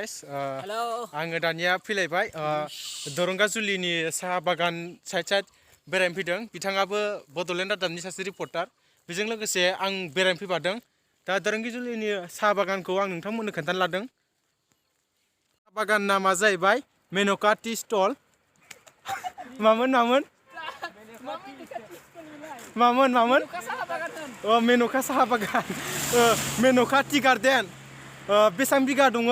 guys. Hello. आङो दानिया फैलायबाय दरंगाजुलिनि साहा बागान साइड बेरायनो फैदों। बिथाङाबो बड'लेण्ड रादाबनि सासे रिपर्टार। बेजों लोगोसे आं बेरायनो फैफादों। दा दरंगाजुलिनि साहा बागानखौ आं नोंथांमोननो खोन्थानो लादों। साहा बागान नामा जाहैबाय मेनका टी स्टल। मामोन? मेनका साहा बागान। Menaka tea garden. बेसां बिगा दङ?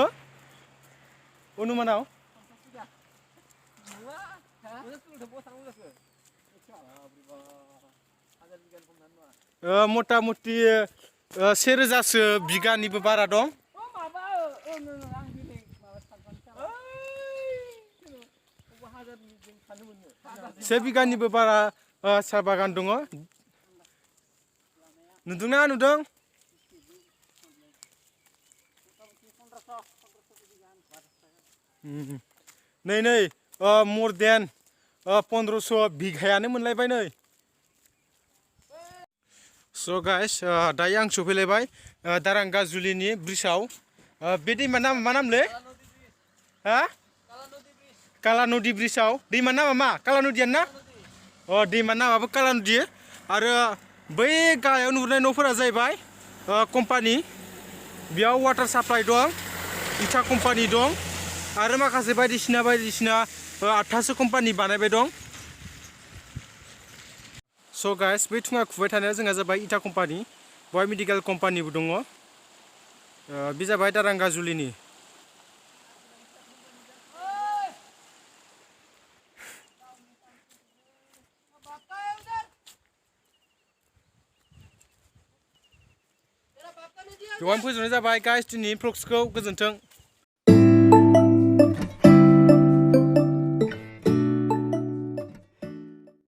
अनुमानाव? मथा मथि 1000सो बिगानिबो बारा दं। से बिगानिबो बारा साहा बागान दङ। नुदोंना नुदों? नै more than 1500 बिघायानो मोनलायबाय नै। So guys, दायो आं सफैलायबाय दारांगाजुलिनि ब्रिजआव। बे दैमा नामा मा नामलै? हा? काला नदि ब्रिजआव। दैमा नामा मा? काला नदियानो ना? दैमा नामाबो काला नदि। आरो बै गाहायाव नुहुरनाय न'फोरा जाहैबाय कम्पानि। बेयाव वाटार साप्लाइ दं, इटा कम्पानि दं आरो माखासे बायदिसिना 8थासो कम्पानि बानायबाय दं। So guys, बै थुङा खुबाय थानाया जोंहा जाबाय इटा कम्पानि। बेवहाय मेडिकेल कम्पानिबो दङ। बे जाबाय दारांगाजुलिनि। बेवहाय फोजोबनाय जाबाय गाइस दिनै भ्लग्सखौ गोजोन्थों।